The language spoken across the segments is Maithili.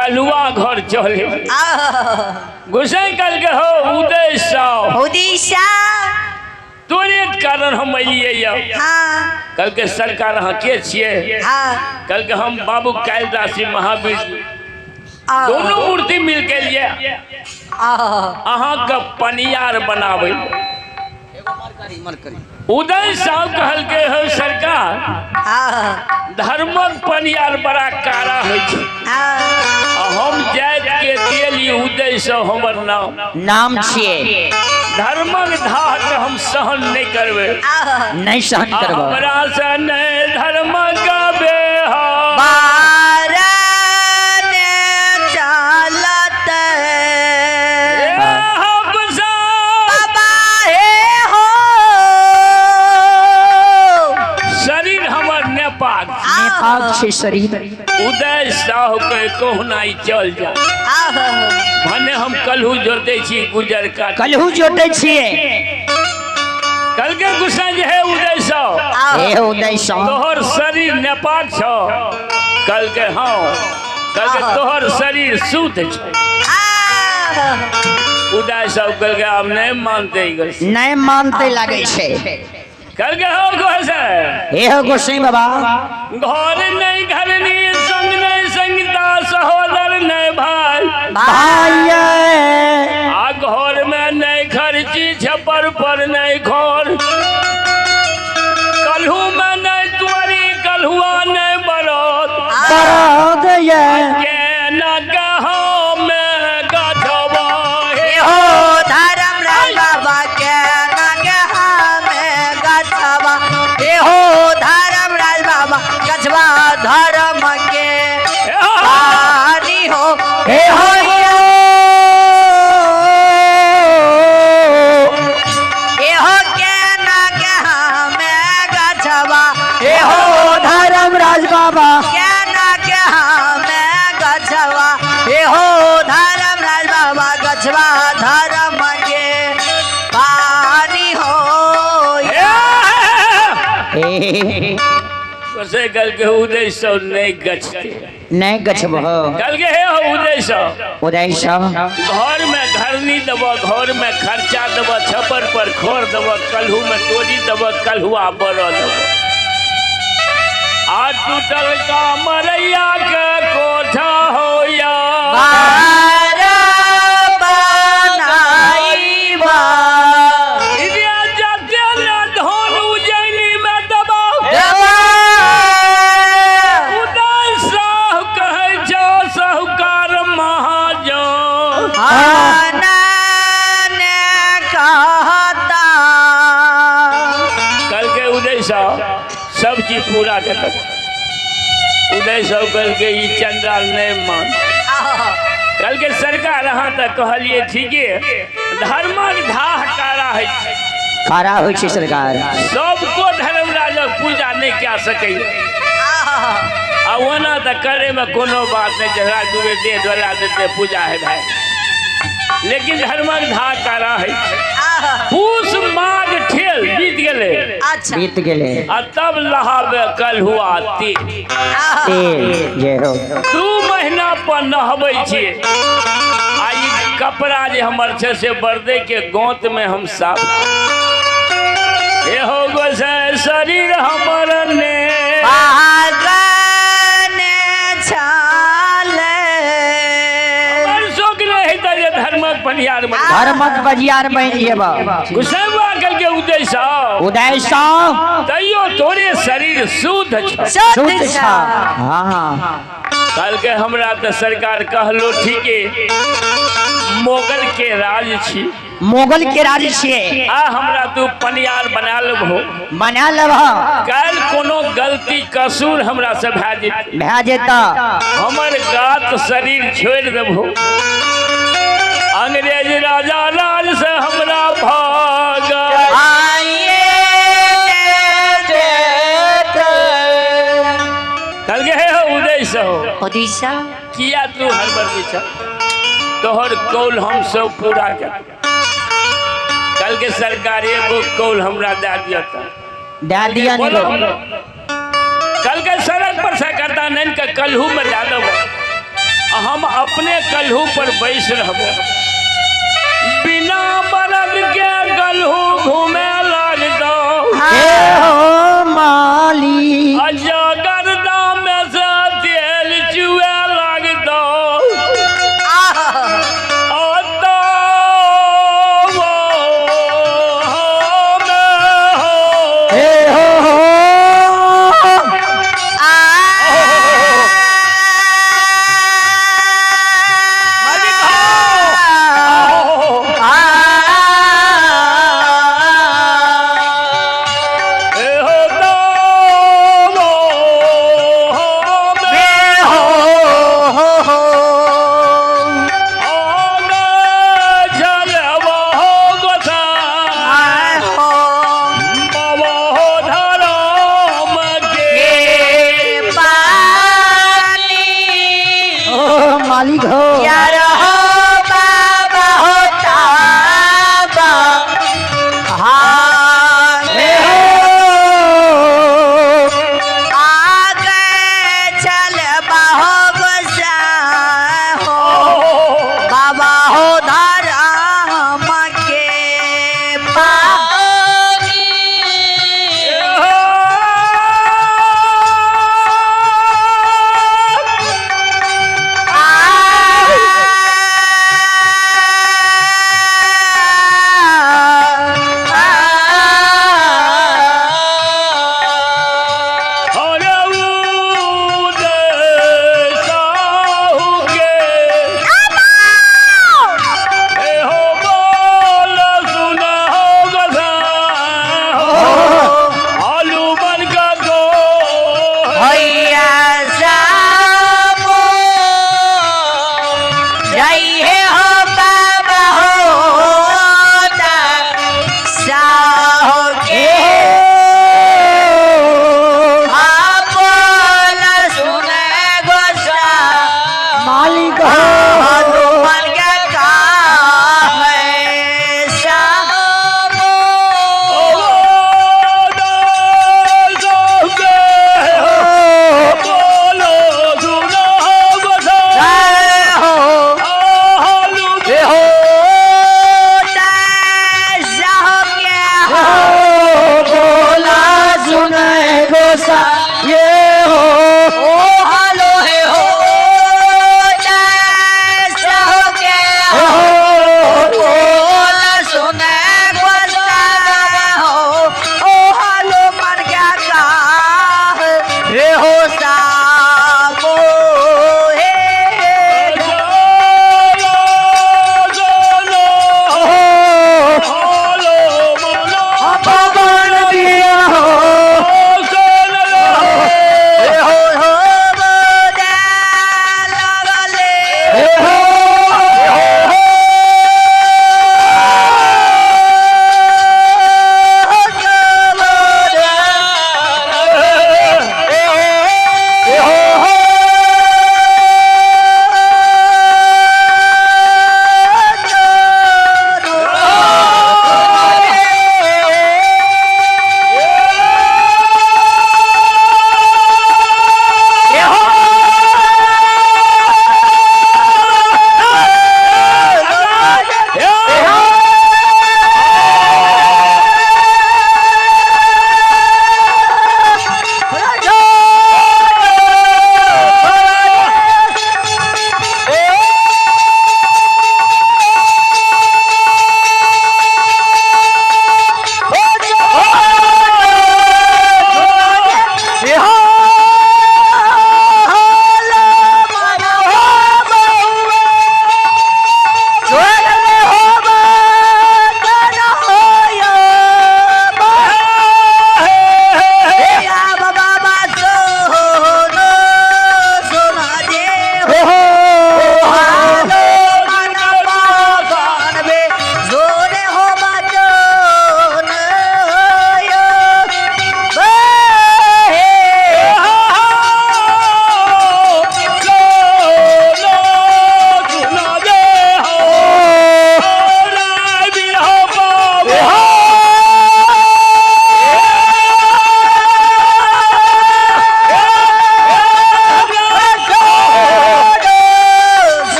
कलुआ घर चले। गोसाई कल के हो उदय साव, उड़ीसा तोरे कारण हम अलिए यौ। हाँ। कल के सरकार अहाँ के छियै? हाँ। कल के हम बाबू कालिदासी महावीर दोनों मूर्ति मिल के लिए अहाँ के पनियार बनावे। उदय साहब कहल के हो सरकार, धर्मक पनियार बड़ा कारा होइ छै। हम जाति के देली उदय से हमर नाम नाम छियै। धर्मक धाह के हम सहन नहीं करबै, नहीं सहन करबै। हमरा से नहीं धर्म गबे शरीर हमर नेपाक नेपाक छै शरीर। उदय साहु के कहुना चल जा। भने हम कलहू जोते छी गुजर का कलहू जोते छियै। कल के गुस्सा जे है उदय साहु, हे उदय साहु, तोहर शरीर नेपाक छौ। कल के हाँ, कल के तोहर शरीर शुद्ध छौ। उदय साहु कल के हम नहीं मानते, नहीं मानते लागे छै। कल के हो गोसाई, हे हो गोसाई बाबा, घर नहीं घरनी संग नहीं संगता सहोदर नहीं भाई भाई, आ घर में नहीं खर्ची छपर पर नहीं घर, कलहू में नहीं तुअरी कलहुआ नहीं बरद बरद ये केना गहो में गछबा। हे हो धर्म राज बाबा केना गहो में गछबा। हे हो धर्म राज बाबा गछबा धर्म के पानी हो। हे हो हे हो केना गहो में गछबा। हे हो धर्म राज बाबा केना गहो में गछबा। हे हो धर्म राज बाबा गछबा धर्म के पानी हो। से कल के उदय सौ नहीं गछते, नहीं गछब। कल के हे हो उदय सौ, उदय सौ घर में घरनी देब, घर में खर्चा देब, छपर पर खोर देब, कलहू में तोरी देब, कलहुआ बड़ देब। आ टूटल का मरैया के कोठा होया सब चीज पूरा कर उदय साहु कल के ई चंडाल नहीं मान। कल के सरकार अहाँ तक कहलिए ठीके, धर्मक धाह कारा है, कारा होइ छै सरकार। सबको धर्मराजक पूजा नहीं कए सकै आ ओना तऽ करे में कोनो बात नहीं, झगड़ा दूरे देह डोला देते पूजा है भाई, लेकिन धर्मक धाह कारा है। पूस माघ ठेल बीत गेले, अच्छा बीत गेले, आ तब लहाबे कल हुआ तेल तेल जे हो 2 महीना पर नहबै छियै। आ ई कपड़ा जे हमर छै से बरदे के गोंत में हम साफ हे हो गोसाई शरीर हमर ने धर्मक बनियार बन, धर्मक बनियार बनि जेब। गुस्सा कल के उदय साहु, उदय साहु तैयो तोरे शरीर शुद्ध छ, शुद्ध छ। हाँ कल के हमरा तऽ सरकार कहलो ठीके, मोगल के राज छी, मोगल के राज छियै। आ हमरा तू पनियार बना लेबहो, बना लेबहो। काल्हि कोनो गलती कसूर हमरा से भए जेतै, भए जेतै, हमर गात शरीर छोड़ि देबहो। अंग्रेज राजा लाल से हमरा भाग कल के हे हो उदय साहु, उड़ीसा किया तू हड़बड़ छ, तोहर कौल हम सब पूरा कर। कल के सरकार एगो कौल हमरा दए दिया, दए दिया। कल के सड़क पर से करता नहीं के कलहू में दए देबो। हम अपने कल्हू पर बैस रहबो। बिना बरद के कल्हू घूमे लगतो। ए हो माली। अच्छा गर्दा में से तेल चुए लगतो। ए हो हो। ओ मालिक हो। यार हो बाबा हो ताबा हाँ ए हो। आगे चल बाहो गोसा हो बाबा हो धर्म के पानी। आ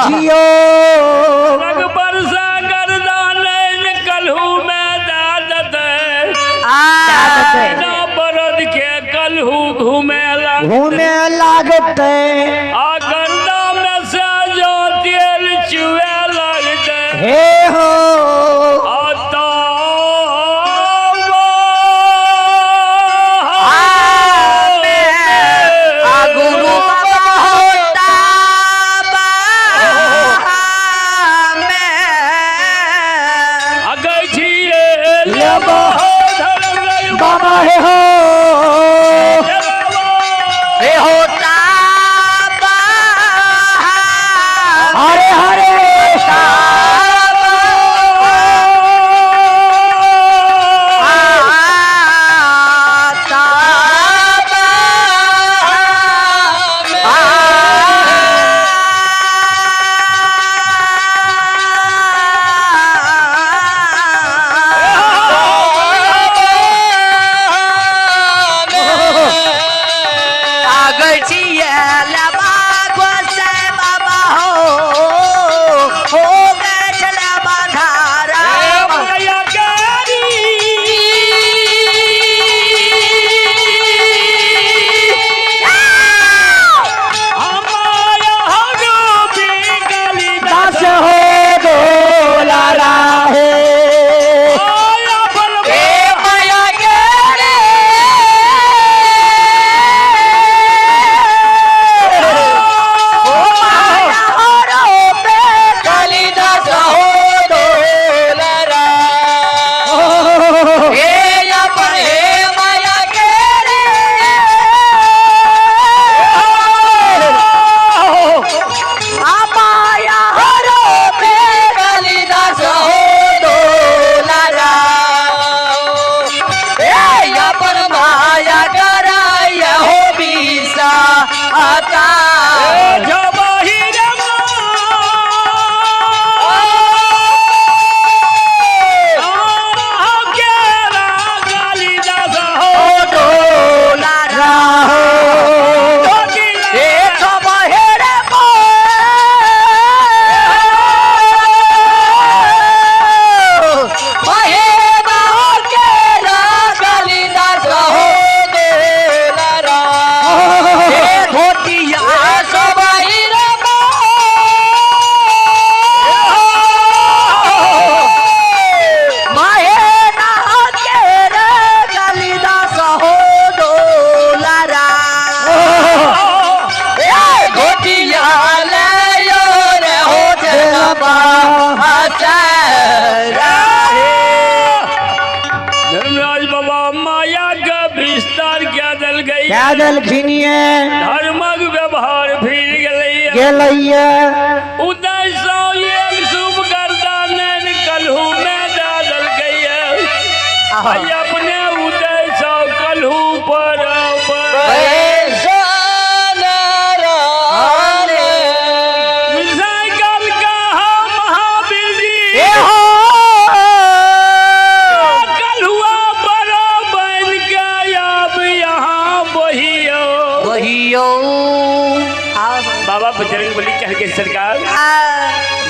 जियो। रघुबर सागर दान कलहू में दादत आ ना बरद के कलहू घूमे लग घूमे लागते। आ गर्दा में से जो तेल चुए लगते हे हो। आ आ गुरु बाबा होता में लेबो बाबा हे हो। हे होता हरे हरे। हो गए चला बाधारा। दास हो डोला राहे। ए माया के रे ओ माया हो रो पे कालिदास हो डोलरा। हे अपन हे माया के रे आ माया हो रो पे कालिदास हो डोलरा। ए अपन माया कराय हो बीसा आता। ओ डोला राहो। ए छबहेरे महे बाहो के कालिदास हो डोला। ए धोतिया सबाई रे महे ना के रे कालिदास हो डोला। ए धोतिया ले यो रे हो जलबा धर्मराज बाबा माया का विस्तार क्या दल गई क्या दलखिन ये धर्मक व्यवहार फिर गई गेलैया। उदय सौ एक शुभ गर्दान कलहू में दादल गई है आई अपने उदय सौ कलहू पर साइकिल कहा महावीर जी हे हो। कलहुआ बड़ा बन के अब यहाँ बहियो वहियो बाबा बजरंग बली कह के सरकार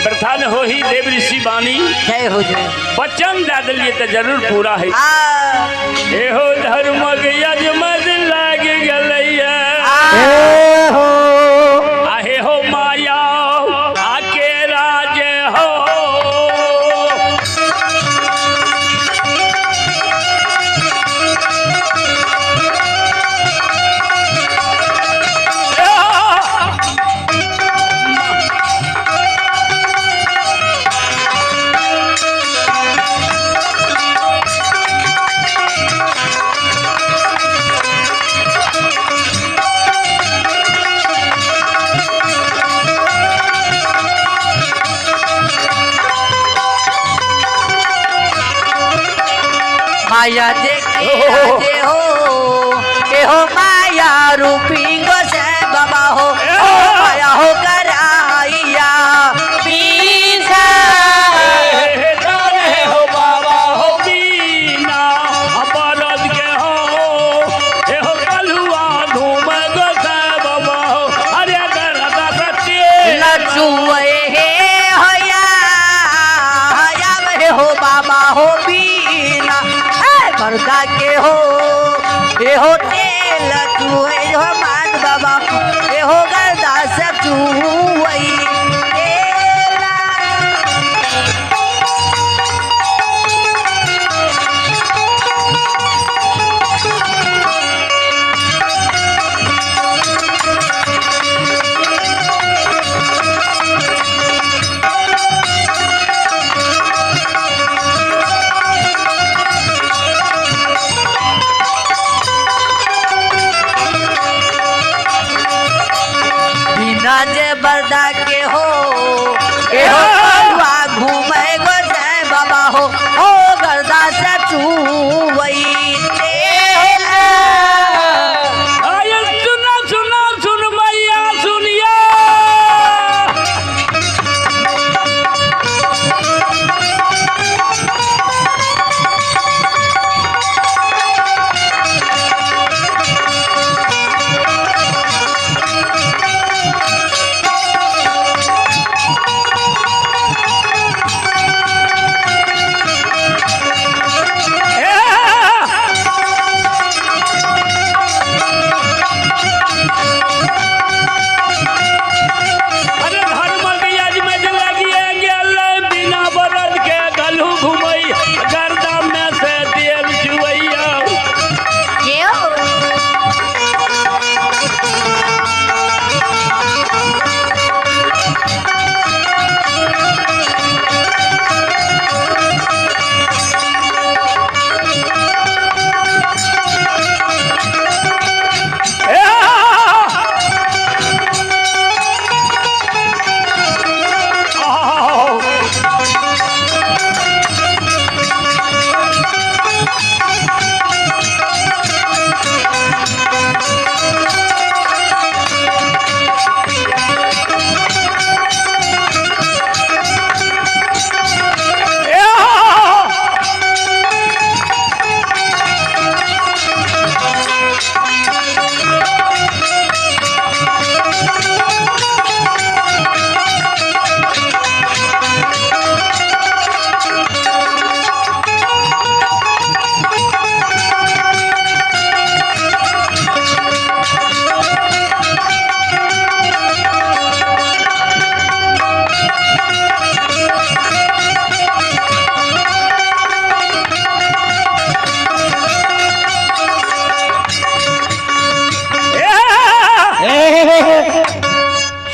प्रधान हो ही देव ऋषि बानी जय हो जय। वचन दे दिलिए तो जरूर पूरा है। आ एहो धर्मक यजमद लाग गेलैया हे हो। आहे हो माया आके राज हो। माया देखी राजे हो ए हो माया रूपी गोसे बाबा हो ओ माया हो कराइया पीसा। हे हो बाबा हो बीना बरद के हो हे हो कलुआ धूम गोसा बाबा हो अरे दरदा सत्य लचुए। हो बीना ए बरदा के हो ए हो तेल चुए हो मान बाबा ए हो गर्दा से चुई तेल। बिना जे बरदा के हो ए हो करुआ घूमे गो जय बाबा हो गर्दा से चुई तेल। आय सुना सुना सुन मैया सुनिया। अरे धर्म के में लगिए गेल बिना बरद के गलू घुमई गर्दा में से तेल चुवैया।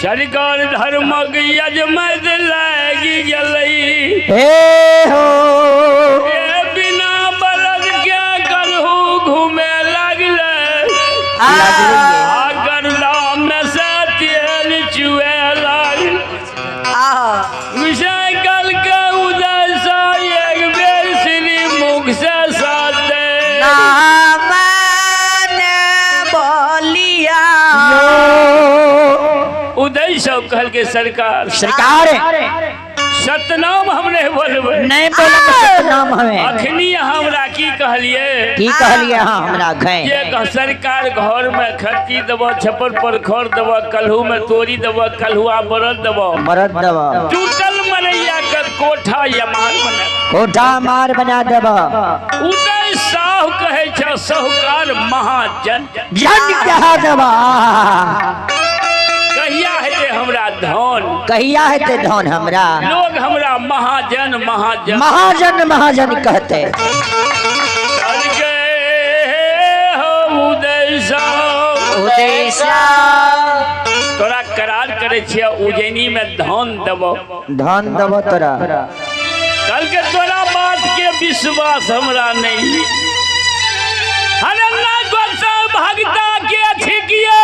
सरकार धर्मक यजमद लागि गेलै हे हो ए बिना बरद के गलहू घूमे लगलै आ आ गर्दा में से तेल चुए लागल। आ विषय कल के उदय सा एक बेर श्री मुख से साते नाम ने बोलिया उदय सब कहल के सरकार सरकार सतनाम हम नहीं बोलबै। नहीं बोलब सतनाम हमें। अखनी हमरा की कहलिए की कहलिए हाँ हमरा जे घे सरकार घर में खटकी देबो छप्पर पर खर देबो कल्हू में तोरी देबो कल्हुआ बरद देबो मरद दब टूटल मरैया के कोठा यमान बना कोठा मार बना दब उदय साहु कहै छ साहूकार महाजन जन कहा दब कहिया हेतै हमरा धन कहिया हेतै धन हमरा लोग हमरा महाजन महाजन महाजन महाजन कहते। कहलकै, हो उदय साहु उदय साहु तोरा करार करे छियै उज्जैनी में धन देबो धन दब तोरा। कल के तोरा बात के विश्वास हमरा नहीं। अरे ना गोसा भगता के छिकिए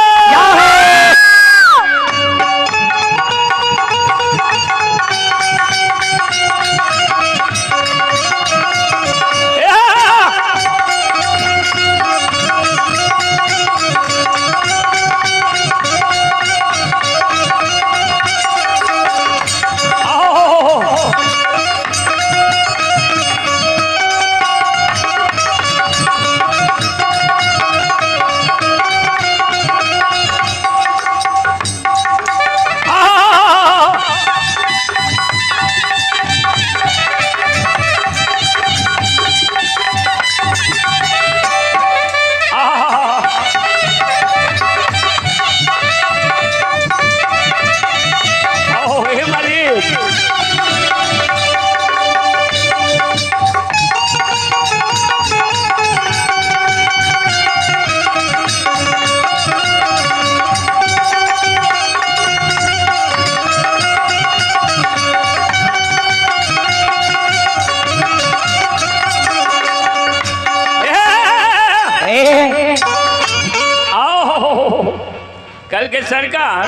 कहलकै सरकार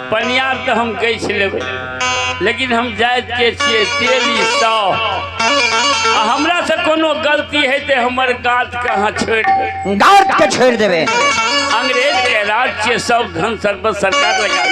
पनियार तऽ हम गछि लेबै, लेकिन हम जाति के छियै तेली सौ, आ हमरा से कोनो गलती हेतै हमर गात के अहाँ छोड़ि देबै। गात के छोड़ि देबै। अंग्रेज के राज छियै, सब धन सर्वस्व सरकार लगा।